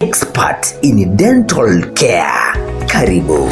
Expert in dental care. Karibu.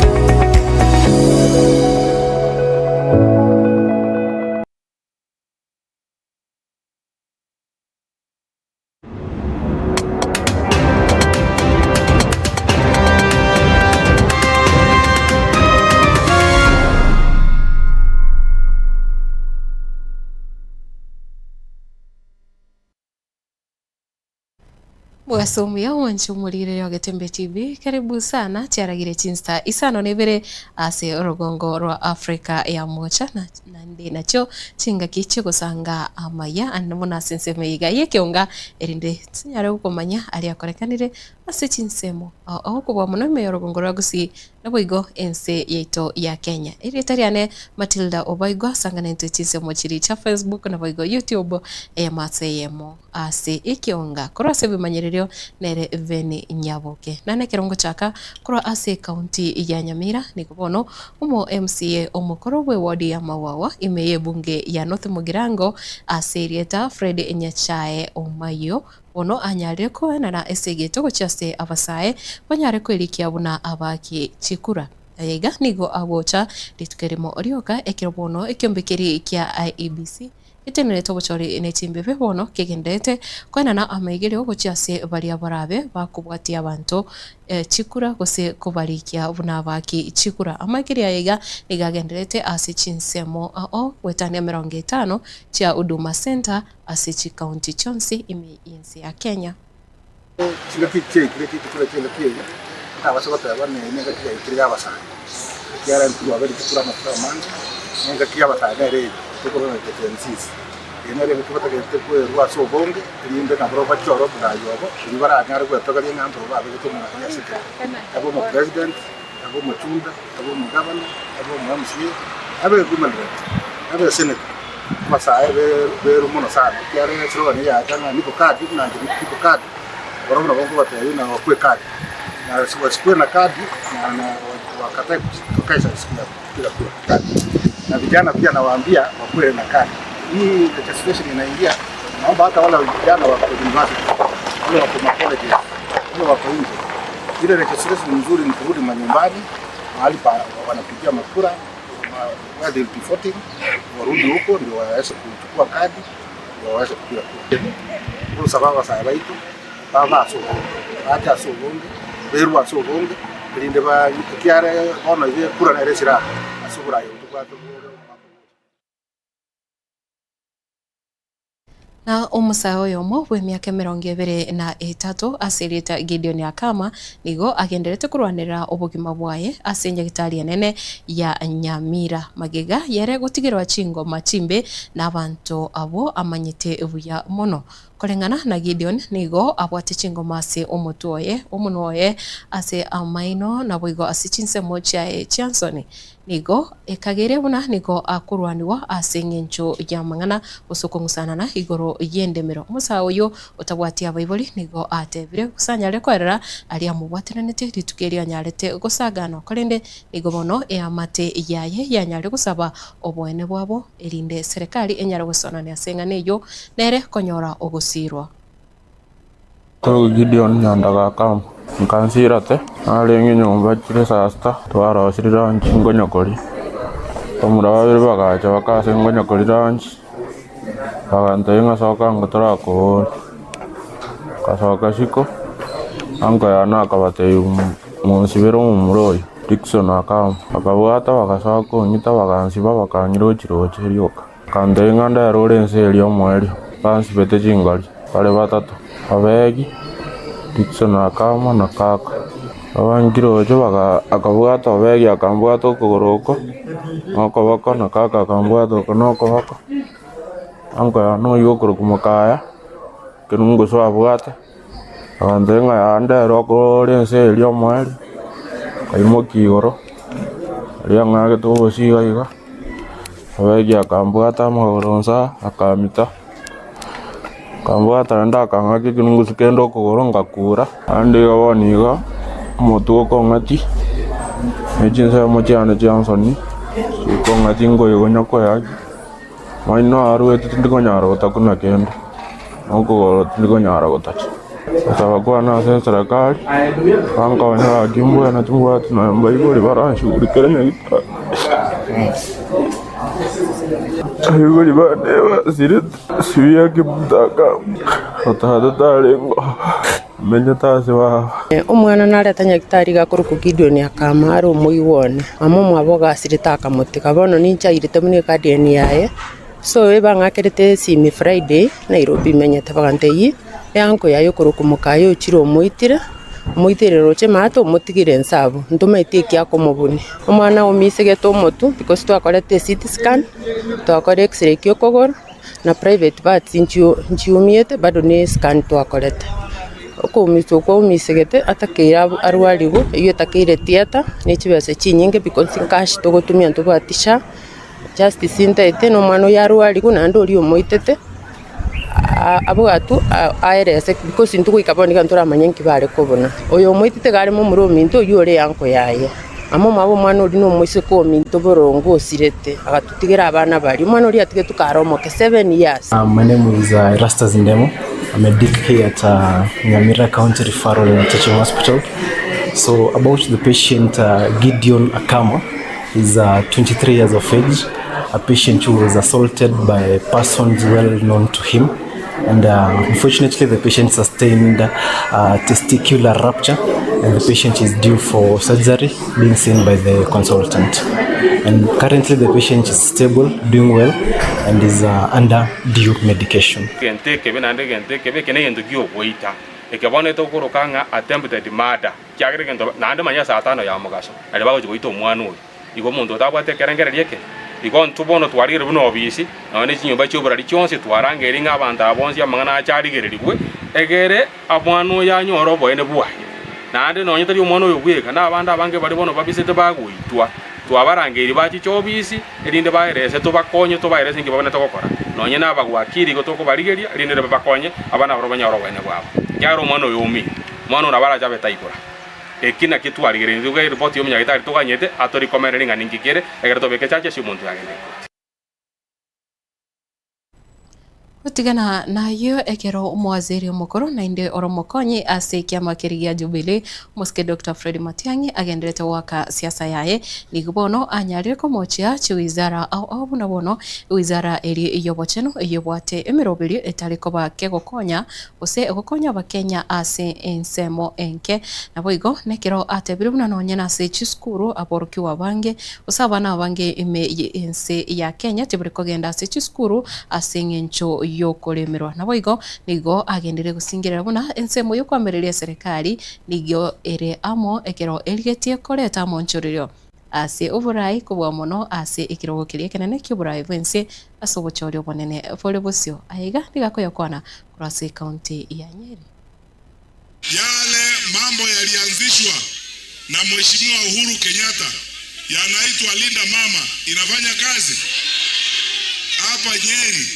Bwase omuya omwanche omorire ogetembe TV karibu sana chiaragire chinsa isano na ibere ase orogongo rwa Africa ya mocha na naende nachio chingaki chiogosanga amaya ande buna ase ensemo eye iga y'ekeonga erinde tinyare gokomanya aria akorekanire ase chinsemo ao ao kobua mono ime y'orogongo rwa Gusii Naboigo ense yaito ya Kenya. Erieta riane Matilda Obaigwa, sangana intwe chinsemo chiria chia Facebook naboigo YouTube eyemo ase eyemo ase ekionga. Korwa ase ebimanyererio nere Venny Nyaboke. Nane ekero ngochaka korwa ase ekaunti ya Nyamira nigo bono omo MCA omokoro bwe ward ya Mawawa ime y'ebunge ya North Mugirango ase erieta Fred Nyachae Omayio Bono anyarire koenana esegeto gochia ase abasae, banyare kwerikia buna abaaki chikura. Aya iga nigo agocha rituko erimo rioka, ekero bono ekiombe keria kia IEBC getenenerete obochori ne chimbebe bono kegendererete koenana amaigerio gochia ase baria barabe bakobwatia abanto chikura gose kobarikia buna abaaki chikura. Amaigerio aya iga nigo agendererete ase chinsemo ao goetania 50 chia Huduma Centre ase chikaunti chionsi ime y'ense ya Kenya. Chingaki chiaikire chituko chi'engaki eye, ntabasa goteba ng'a eye nengaki yaikire y'abasae, ekiagera intwe twaberete kure amatuko amange, na engaki y'abasae nere eye tokorora the Gen Zs. Eye nere engaki batagete kwerwa ase obonge, erinde nabarobwo bachore omoraai obo, erio baranyare gwetogeria ng'a mbarobwo babegete omoraai ase ekenyoro, abe omopresident, abe omochumbe, abe omogavana, abe omo MCA, abe women rep, abe senator. Abasae beru mono sana, ekiagera eslogan eyacha ng'a niko kadi, buna inche niko kadi, barobwo nabo nkobatebia ng'a wakwe kadi, na wasikue na kadi na na wakatae kutokeza siku ya kupiga kura kadi. Na vijana pia nawaambia wakuwe na kadi. Hii legislation inaingia, naomba hata wale vijana wako university, wale wako ma colleges, wale wako nje, ile legislation nzuri ni kurudi manyumbani mahali pa wanapigia makura where they will be voting, warudi huko ndio waweze kuchukua kadi ndio waweze kupiga kura. Gosaba abasae baito babe ase obonge, bache ase obonge, berwe ase obonge, erinde ba ekiagera bono iga ekura nere esira ase oboraai obo tobwate bore. Na omosae oyomo bw'emiaka emerongo ebere na etato ase erieta Gideon Akama nigo agenderete korwanerera obogima bwaye ase enyagitari enene ya Nyamira magega yere gotigerwa chingoma chimbe nabanto abwo amanyete buya mono. Koreng'ana na Gideon nigo abwate chingoma ase omotwe oye, omonwa oye, ase amaino naboigo ase chinsemo chiaye chiansoni. Nigo ekageire buna nigo akorwanigwa ase engencho y'amang'ana gose okong'usanana igoro y'endemero. Omosae oyio otabwati abaibori nigo atebire gose anyare koerera aria amobwateranetie rituko erio anyarete gosaganwa, korende nigo bono eamate yaye yanyare gosaba oboene bwabo erinde serekari enyare gosonania ase eng'ana eyio nere konyora ogosiirwa. Korwa Gideoni nyandaga akama, nkansirate, narenge nyomba chire saa sita, twarosirie lunch nkonya koria. Abamura babere bagacha bakaase nkonya koria lunch, bagantebia ng'a soka ango torakoboria. Nkasoka isiko, uncle yane akabatebia monsibere omomura oyo, Dickson akama. Bakabwata bagasoa kong'ita bagansiba bakang'ira gochia roche rioka. Akantebia ng'a ndere ore ense eria omoerio, bansibete chingori, bare batato, Obegi, Dickson akama na Kaka. Abankire ocho baka akabwata Obegi akambwata okogoro oko, na okoboko, na Kaka akambwata oko na okoboko, anko yane oywo okorokwa Mokaya, ekerungusu abwate, akantebia ng'a yaa ndere oko ore ense eria omoerio, nkaimokia igoro, aria ang'agete obosie iga iga. Obegia akambwata amagoro onsi aa, akamita, akambwata naende akang'aka ekerungusu kende okogoro ngakura, naende igo bono igo, omotwe okong'atia, ne chinsemo chiane chia nsoni, chikong'atia nkoigwa koyaki, maino arwete tindi konyara gotakuna kende, na okogoro tindi konyara gotacha. Gosaba kwane ase eserekari, bankonye gaki mbwene timbwati nonya mbaibori baranshughulikere nyagetari. Abaibori bane basirete sibia kebutaka, tata tarengeo, menyete ase baba. Omwana nareta nyagitari iga akorokwa Gideoni akama are omoigwa one. Mama omwabo ogasirete akamotiga. Bono ninche airete buna eguardian yaye, so ebang'akerete esimi Friday, Nairobi menyete bagantebia eanko yaye okorokwa mokaye ochire omoitire, omoitire roche maate omotigire inse abwo, ntomaeti eki akomobunia. Omwana omisegete omotwe because twakorete ecT scan, twakora x-ray kia okogoro, na private parts nchio nchiumiete bado ne escan twakorete. Okoumisa okwo aumisegete atakeire arwarigwe, eywo etakeire theatre, ne chibesa chinyinge because ncash togotumia ntobwati sha, justice ntaete na omwana oyo arwarigwe naende oria omoitete abwatwe aerese because intwe goika bono iga ntoramanye nki bare kobuna. Oyo omoitete iga are momura ominto oywo ore eanko yaye. Mama omwabo omwana oria na omoiseke ominto boronge osirete, agatotigera abana baria. Omwana oria atigetwe kare omoke seven years. My name is Erastus Ndemo. I'm a DP here at Nyamira County Referral and Teaching Hospital. So about the patient Gideon Akama is 23 years of age, a patient who was assaulted by persons well known to him. And unfortunately, the patient sustained testicular rupture, and the patient is due for surgery, being seen by the consultant. And currently, the patient is stable, doing well, and is under due medication. Egento ekebe naende egento ekebe, eke negento gi'ogoita, eke bono etokoroka ng'a attempted murder, ekiagera egento naende manya saa tano ya mogaso, nario bagochia goita omwana oyo. Igo omonto otabwate ekerengererio eke, igo intwe bono twarigereire buna obisi, nonya ne chinyomba chi'oborari chionsi twarangeiri ng'a abanto aba bonsi amang'ana ache arigererigwe, egere omwana oyo anyore oboene bwaye. Naende nonya tari omwana oyo bweka, na abande abange baria bono babisete bagoitwa, twabarangeiri bachiche obisi, erinde baerese tobakonye tobaerese inki babwenerete gokora. Nonya nabagwakiri igo tokobarigeria, erinde babakonye, aba nabarabwo banyore oboene bwabo. Ekiagera omwana oyo omino, omwana oyo nabo arache abe taibora. Eki nakio twarigereire intwe eripoti y'omonyagetari toganyete atorikomerere ng'a ninki kere, ekero tobeke charge ase omonto yagende ekoti. Gotigana nayio ekero omowaziri omokoro naende ore omokonyi ase ekiama keria gia Jubilee omosike Doctor Fred Matiang'i agenderete goaka siasa yaye nigo bono anyarire komochia chiwizara ao ao buna bono ewizara eria y'obochenu eyio ebwate emeroberio etari koba kegokonya gose gokonya Abakenya ase ensemo enke. Naboigo nekero atebire buna nonye nase chisukuru aborokigwa abange gose abana abange ime y'ense ya Kenya tibari kogenda ase chisukuru ase eng'encho y'okoremerwa. Naboigo nigo agenderire gosingerera buna ensemo y'okoamereria eserekari nigo ere amo ekero erigetie koreta amonchorerio ase oborai kobua mono ase ekerogo keria ekenene ki'oborai bw'ense ase obochori obonene bore bosio. Aiga nigo akoyokwana korwa ase ekaunti ya Nyeri. Yale mambo yalianzishwa na Mheshimiwa Uhuru Kenyatta yanaitwa Linda Mama inafanya kazi hapa Nyeri.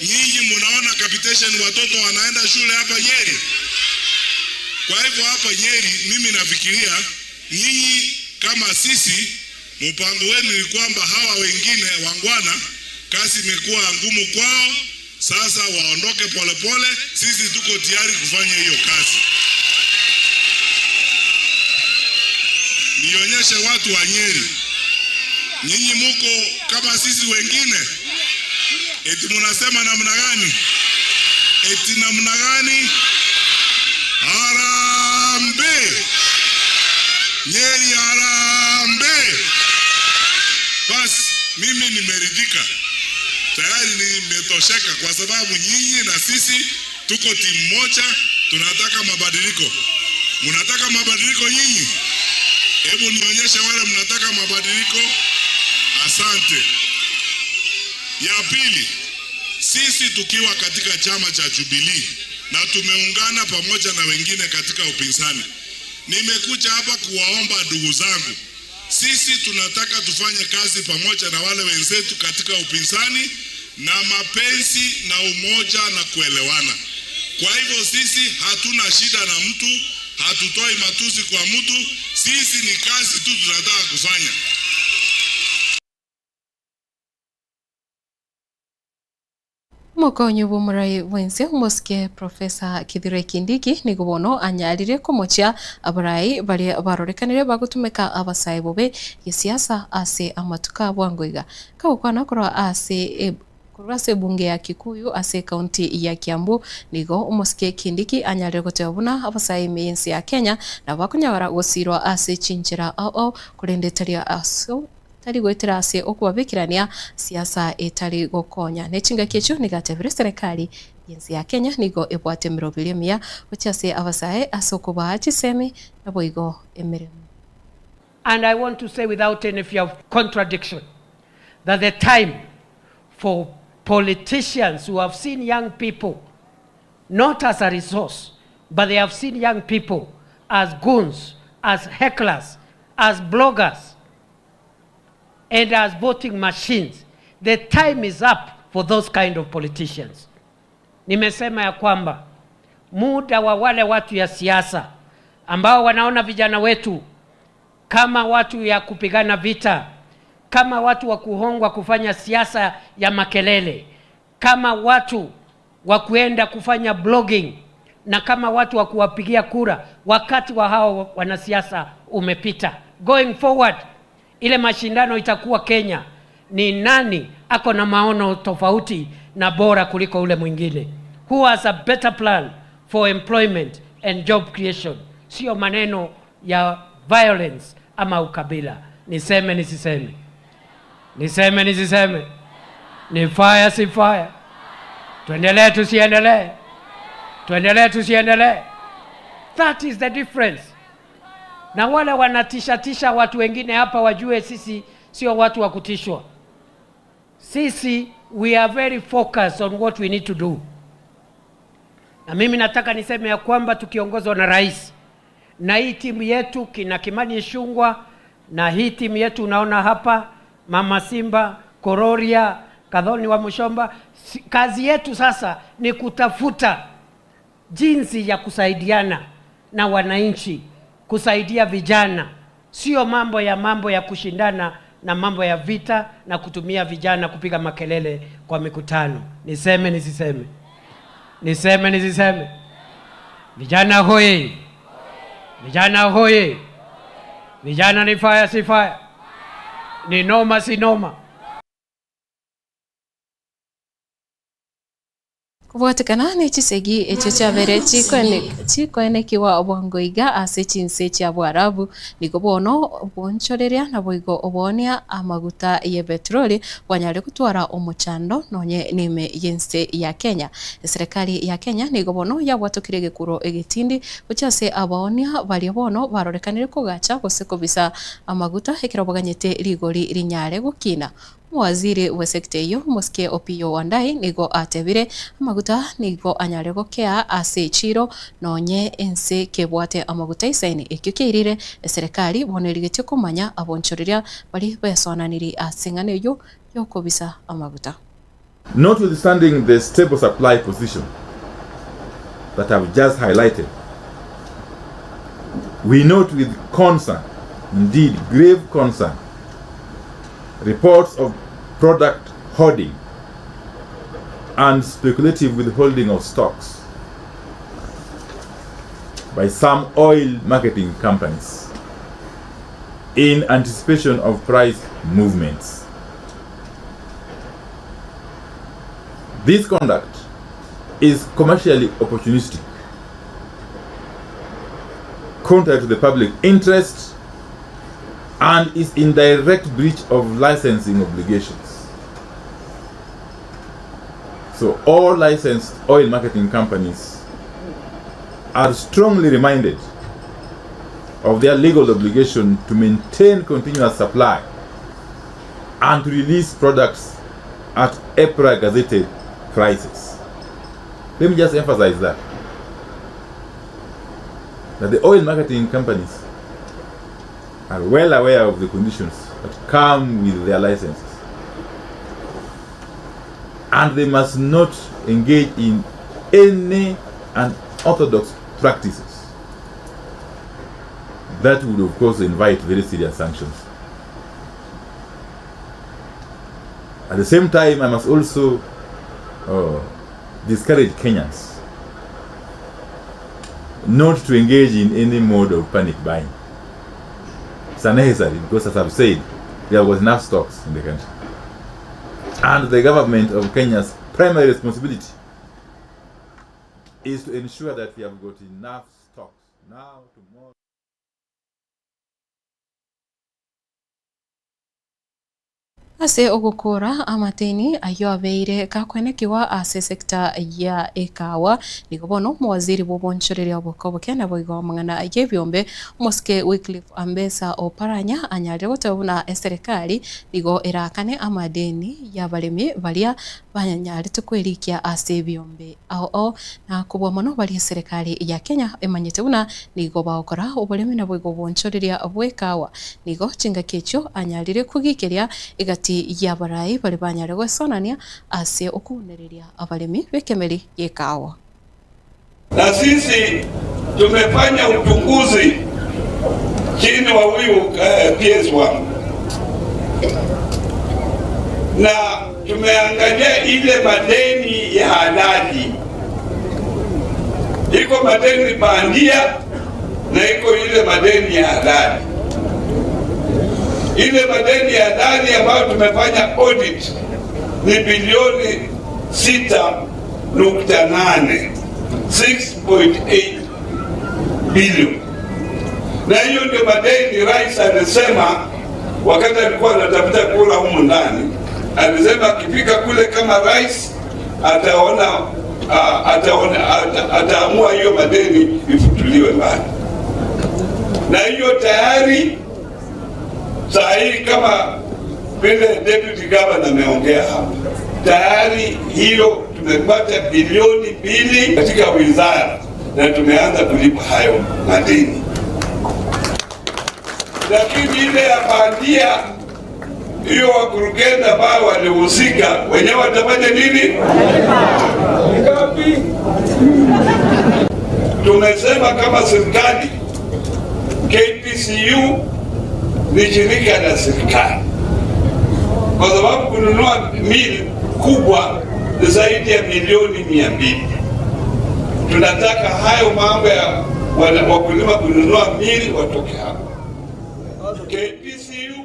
Nyinyi munaona capitation watoto wanaenda shule hapa Nyeri. Kwa hivyo hapa Nyeri mimi nafikiria nyinyi kama sisi mpango wenu ni kwamba hawa wengine wangwana kazi imekuwa ngumu kwao, sasa waondoke polepole. Sisi tuko tayari kufanya hiyo kazi. Nionyeshe watu wa Nyeri, nyinyi muko kama sisi wengine, eti munasema namna gani? Eti namna gani? Harambee! Nyeri harambee! Basi mimi nimeridhika tayari, nimetosheka kwa sababu nyinyi na sisi tuko timu moja, tunataka mabadiliko. Mnataka mabadiliko nyinyi? Hebu nionyeshe wale mnataka mabadiliko. Asante. Ya pili, sisi tukiwa katika chama cha Jubilee na tumeungana pamoja na wengine katika upinzani, nimekuja hapa kuwaomba ndugu zangu, sisi tunataka tufanye kazi pamoja na wale wenzetu katika upinzani na mapenzi na umoja na kuelewana. Kwa hivyo sisi hatuna shida na mtu, hatutoi matusi kwa mtu, sisi ni kazi tu tunataka kufanya. Omokonyi bw'omorai bw'ense omosike Professor Kithure Kindiki nigo bono anyarire komochia abarai baria barorekanire bagotumeka abasae bobe gesiasa ase amatuko a bwango iga. Kagokwana korwa ase korwa ase ebunge ya Kikuyu ase ekaunti ya Kiambu nigo omosike Kindiki anyarire goteba buna abasae ime y'ense ya Kenya nabo bakonyara gosirwa ase chinchera ao ao korende tari ase Tari goetera ase okobabekerania siasa etari gokonya. Ne chingaki echio nigo atebire serikali y'ense ya Kenya nigo ebwate emeroberio emiya gochia ase abasae ase okobaa chisemi naboigo emeremo. And I want to say without any fear of contradiction that the time for politicians who have seen young people not as a resource but they have seen young people as goons, as hecklers, as bloggers and as voting machines. The time is up for those kind of politicians. Nimesema ya kwamba muda wa wale watu ya siasa ambao wanaona vijana wetu kama watu ya kupigana vita, kama watu wa kuhongwa kufanya siasa ya makelele, kama watu wa kuenda kufanya blogging na kama watu wa kuwapigia kura, wakati wa hao wanasiasa umepita. Going forward, ile mashindano itakuwa Kenya ni nani ako na maono tofauti na bora kuliko ule mwingine, who has a better plan for employment and job creation, sio maneno ya violence ama ukabila. Niseme nisiseme? Niseme nisiseme? Ni fire si fire? Tuendelee tusiendelee? Tuendelee tusiendelee? That is the difference. Na wale wanatishatisha watu wengine hapa wajue sisi sio watu wa kutishwa. Sisi we are very focused on what we need to do. Na mimi nataka niseme ya kwamba tukiongozwa na rais na hii timu yetu kina Kimani Ichung'wah na hii timu yetu unaona hapa Mama Simba, Kororia, Kadhoni wa Mushomba, kazi yetu sasa ni kutafuta jinsi ya kusaidiana na wananchi, kusaidia vijana, sio mambo ya mambo ya kushindana na mambo ya vita na kutumia vijana kupiga makelele kwa mikutano. Niseme nisiseme? Niseme nisiseme? Vijana hoye! Vijana hoye! Vijana ni fire si fire? Ni noma si noma? Kobwatekana ne chisegi echio chiabere chikoenekigwa bwango iga ase chinse chia Boarabu, nigo bono obonchoreria naboigo oboonia amaguta ye petroli bwanyare gotwara omochando nonye nime y'ense ya Kenya. Eserekari ya Kenya nigo bono yabwatokire egekuro egetindi gochia ase abaoonia baria bono barorekanire kogacha gose kobisa amaguta ekero baganyete rigori rinyare gokina. Omowaziri bw'esekta eyio, Omosike Opiyo Wandayi nigo atebire amaguta nigo anyare gokea ase echiiro nonye ense kebwate amaguta aisaine. Ekio kiairire eserekari bono erigetie komanya abonchoreria baria besoananiri ase eng'ana eyio y'okobisa amaguta. Notwithstanding the stable supply position that I've just highlighted, we note with concern, indeed grave concern, reports of product hoarding and speculative withholding of stocks by some oil marketing companies in anticipation of price movements. This conduct is commercially opportunistic, contrary to the public interest, and is in direct breach of licensing obligations. So all licensed oil marketing companies are strongly reminded of their legal obligation to maintain continuous supply and to release products at EPRA gazetted prices. Let me just emphasize that. That the oil marketing companies are well aware of the conditions that come with their licenses. And they must not engage in any unorthodox practices that would, of course, invite very serious sanctions. At the same time, I must also uh, discourage Kenyans not to engage in any mode of panic buying. It's unnecessary because, as I've said, there was enough stocks in the country. And the government of Kenya's primary responsibility is to ensure that we have got enough stocks now, tomorrow. Ase ogokora amateni ayio abeire gakwenekigwa ase esecta ya ekawa, nigo bono omowaziri bw'obonchoreria oboke oboke naboigo amang'ana y'ebiombe omosike Wycliffe Ambesa Oparanya anyarire goteba buna eserekari nigo erakane amadeni y'abaremi baria banyarete kwerikia ase ebiombe ao ao na kobua mono baria eserekari ya Kenya emanyete buna nigo bagokora oboremi naboigo obonchoreria bw'ekawa. Nigo chingaki echio anyarire kogikeria egati y'abarai baria banyare gwesonania ase okounereria abaremi b'ekemeri gi'ekawa. Na sisi tumefanya uchunguzi chini wa huyu PS wangu na tumeangalia ile madeni ya halali, iko madeni bandia na iko ile madeni ya halali. Ile madeni ya halali ambayo tumefanya audit ni bilioni 6.8, 6.8 bilioni, na hiyo ndio madeni rais alisema wakati alikuwa anatafuta kura humu ndani, alisema akifika kule kama rais ataona ataona ataamua hiyo madeni ifutuliwe mbali, na hiyo tayari saa hii kama vile deputy governor ameongea hapa, tayari hiyo tumepata bilioni 2 katika wizara na tumeanza kulipa hayo madeni. Lakini ile ya bandia hiyo, wakurugenzi ambao walihusika wenyewe watafanya nini? Ngapi? Tumesema kama serikali, KPCU ni shirika la serikali, kwa sababu kununua mili kubwa ni zaidi ya milioni 200. Tunataka hayo mambo ya wakulima kununua mili watoke hapo. KPCU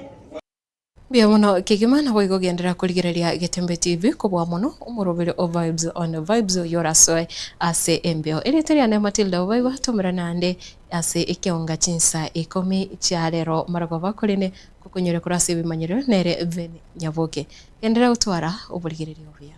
Mbuya mono kegima naboigo genderera korigereria Getembe TV kobua mono omorobere o Vibes on Vibes oyio orasoe ase embeo. Erieta riane Matilda Obaigwa tomera naende ase ekeonga chinsa ikomi chia rero marogoba korende gokonyore korwa ase ebimanyerero nere Ben Nyaboke. Genderera gotwara oborigereria obuya.